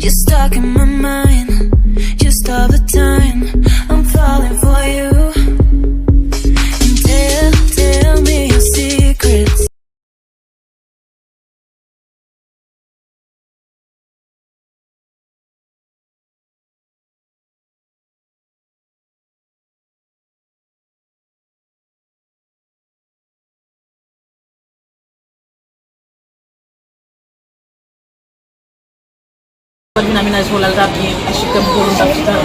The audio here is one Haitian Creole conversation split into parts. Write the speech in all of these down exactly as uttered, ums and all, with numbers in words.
You're stuck in my mind, just all the time. I'm falling for you. And tell, tell me your secrets. Vin a mennaj pou l al ta byen, achte krèm pou l, m t ap chita la.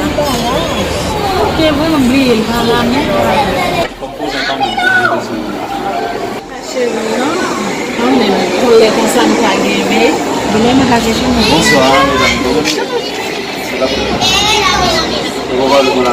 Te vrèman bliye l pa la menm. Cheri, non? Kanmenm, kòlè konsa nou pa gen, men doulè nan kazye chenèt. Bonswa, medam. Ou konn pale pou la.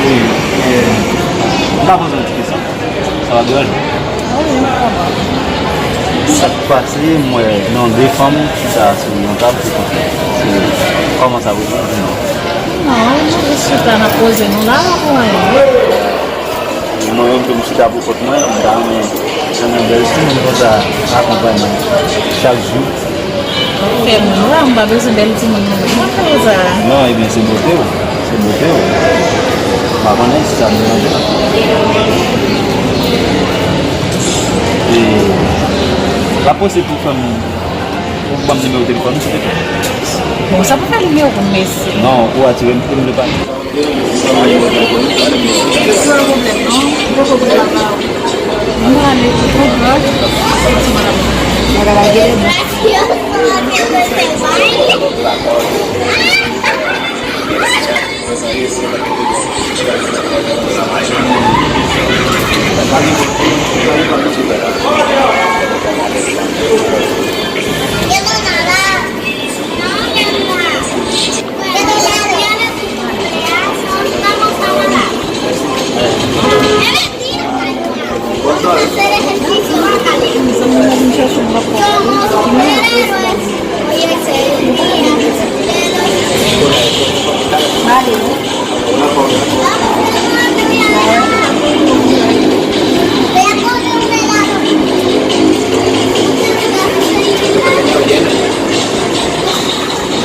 Wi, eh, m ka poze yon ti kesyon? Sa va deranje? Sa k pase, m wè nan de fanm ki chita sou yon tab, se konsa. Se kòman sa pou di nou? Non, nou jis chita n ap poze nou la, pou anyen. Mwen menm tou m chita pou kont mwen, m ta renmen jan nan bèl timoun konsa akonpay mwen chak jou. Fè moun wè, m pa bezwen bèl timoun non. Mwen fè sa. Non, ebyen se bote w, se bote w. M pa konnen si sa ap deranje w. E l ap posib pou fè m, pou ban m nimewo telefòn ou, silvouplè? Bon, sa pou fè nimewo pou m, mesye. Non, ou atire m, pou m pale. Mwen ale pou Roblox. Mwen ka lage l.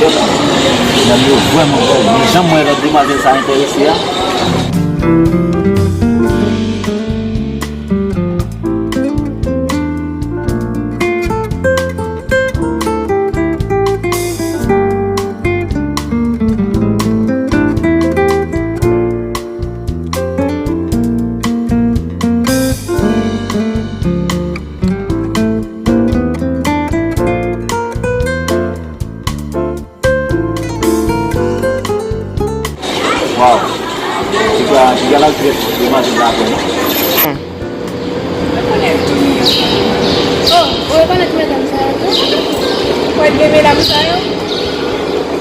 Medam yo vrèman bèl, men jan m wè lòt demwazèl sa enterese a. Waw. Piga, piga laj jwèt demwazèl la avè nou. Oh, ou rekonèt medam sa yo tou? Ou wè de medam sa yo?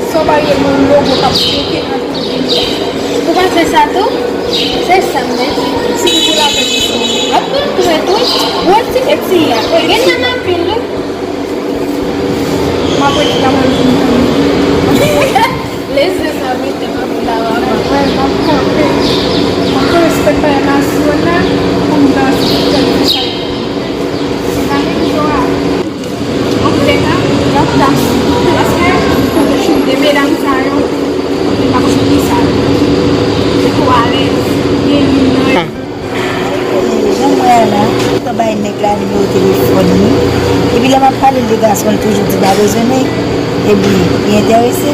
Sa w pa gen moun logo k ap pete antre. Ou pa fè sa tou? Se sa m te di. Si w pou lapè pou sa. W ap kontre tou. Ou wè ti, e ti a. E gen nan anpil wi. M ap rete la mwen vin. Lè zye sa mete m ap la mwen. Mwen, m ap kanpe. M ap kanpe sou pèt pale nasyonal pou m danse pou tèt fè sa. Se sa menm jan a. Antoulèka, m ap danse. Paske, kote chou de medam sa yo, m pa konn ki sa. Se tou alèz. Gen youn nan yo. Jan m wè a la, tout tan bay nèg la nimewo telefòn li. Epi lè m ap pale l de gason, l toujou di l pa bezwen nèg. Li, li enterese,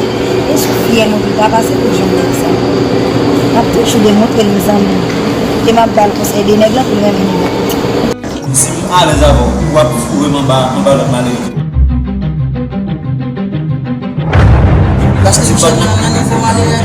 e sou fyè nou pita pase tout jan nèg sa. M ap toujou demontre l m zanmi l. E m ap ba l konsèy de nèg lan pou l renmen nèg la. Si m alèz avè w, w ap foure m anba, anba lòt malere. Paske m chèn nan, nan nivo malere a.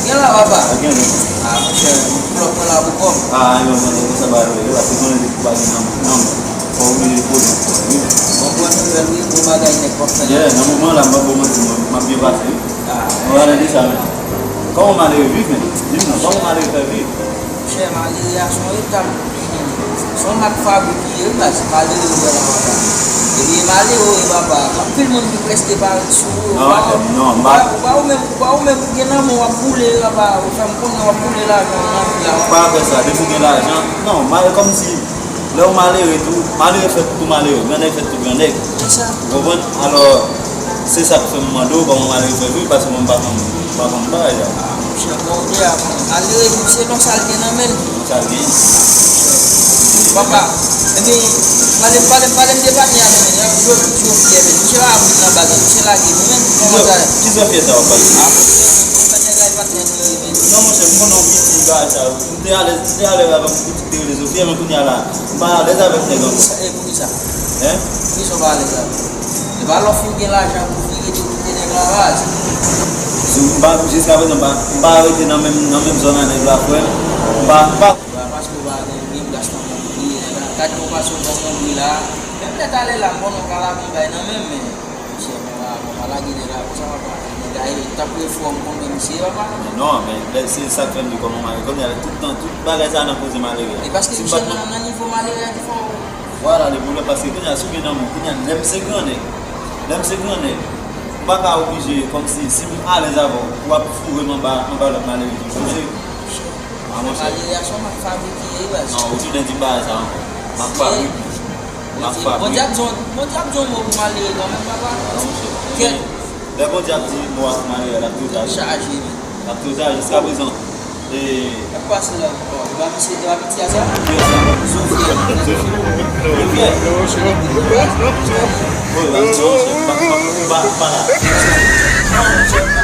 Gen la, papa. Gen la. Ah, monchè, blòk mwen la pou kò m. Ah, yo, mwen, mwen, sa ba yo, yo, la, se konnen depi pa gen nan, nan, fò w oblije poze. Bon, bon, nouvèl, wi, bon bagay, nèg, w ap fè la. Yeah, nan moman la, m pa bon manti, mwen, m ap byen pase, wi. Ah. Mwen, pale de sa, men. Kòman malere viv, men? Di m non, kòman malere fè viv? Monchè, malere a se yon etap. Se yon mak fabrik li ye, wi, baz. Malere yo wè la, papa. Epi e malere ou ye, papa. Anpil moun ki prèske parèt sou ou. Non, pa, non, ou pa, ou pa ou menm, ou pa ou menm, ou gen nan men w ap boule, papa. Ou fè m konnen w ap boule lajan nan vi a, papa. Pa fè sa, depi w gen lajan. Non, malere kòmsi, lè w malere tou, malere fèt pou malere, grannèg fèt pou grannèg. Se sa. Ou konprann? Alò, se sa k fè m mande w kòman malere fè viv, paske mwen m pa konn, m pa konn bagay sa. Ah, monchè, bon, ou te a, bon, malere, se nan sa l gen nan men l. Nan sa l gen. Papa, epi, pale, pale, pale m de patnè a, men, yo, yo fyè, men. Misye pa ap vin nan baz, misye lage nou, men, kòman sa ye? Ki zafè sa w ap pale? Ah, monchè, patnè a e patnè nou ye, men. Non, monchè, m konnen w piti bagay sa yo. M te alèz, m te alèz avè w, m te rele Sofia, men kounye a la, m pa alèz avèk nèg ankò. E poukisa? Hein? Poukisa w pa alèz avè l? E pa lè w fin gen lajan pou w vire de kote nèg la baz. M pa, jiskaprezan, m pa, m pa rete nan menm, nan menm zòn a nèg la, frè m. M pa, m pa. Paske w pa gen, gen plas nan moun pou ye nèg la. Gad yon fason bon moun ye la. Menm lè talè la, m konnen w ka lage yon bay nan menm, men. Monchè, mwen pa, mwen pa lage nèg la konsa, papa. Nèg la, e, tankou e frè m konnen misye, papa. Non, men lè se sa k fè m di kòman malere. Kounye a, tout tan, tout bagay sa nan koze malere a. E paske misye nan, nan nivo malere a ki fè w. Vwala, le pwoblèm, paske kounye a, si w gen nan men, kounye a, lè m se grannèg, lè m se grannèg, m pa ka oblije, kòmsi, si m alèz avè w, w ap foure m anba, anba lòt malere tou. Misye, a, monchè. Malere a se yon mak fabrik li ye, wi, baz. Non, ou tounen di m bagay sa ankò. Mak fabrik. Bondye ap di yon, Bondye ap di yon mo pou malere kanmenm, papa. Kèt. Lè Bondye ap di mo a pou malere, l ap toujou chaje. Chaje, wi. L ap toujou chaje jiskaprezan. E. Sa k pase la? Bon, e pa misye, e pa piti a sa? Ki yo sa? Sofia. Sofia. Sofia. Oh, la, non, pa, pa, pa, pa la. Non, monchè.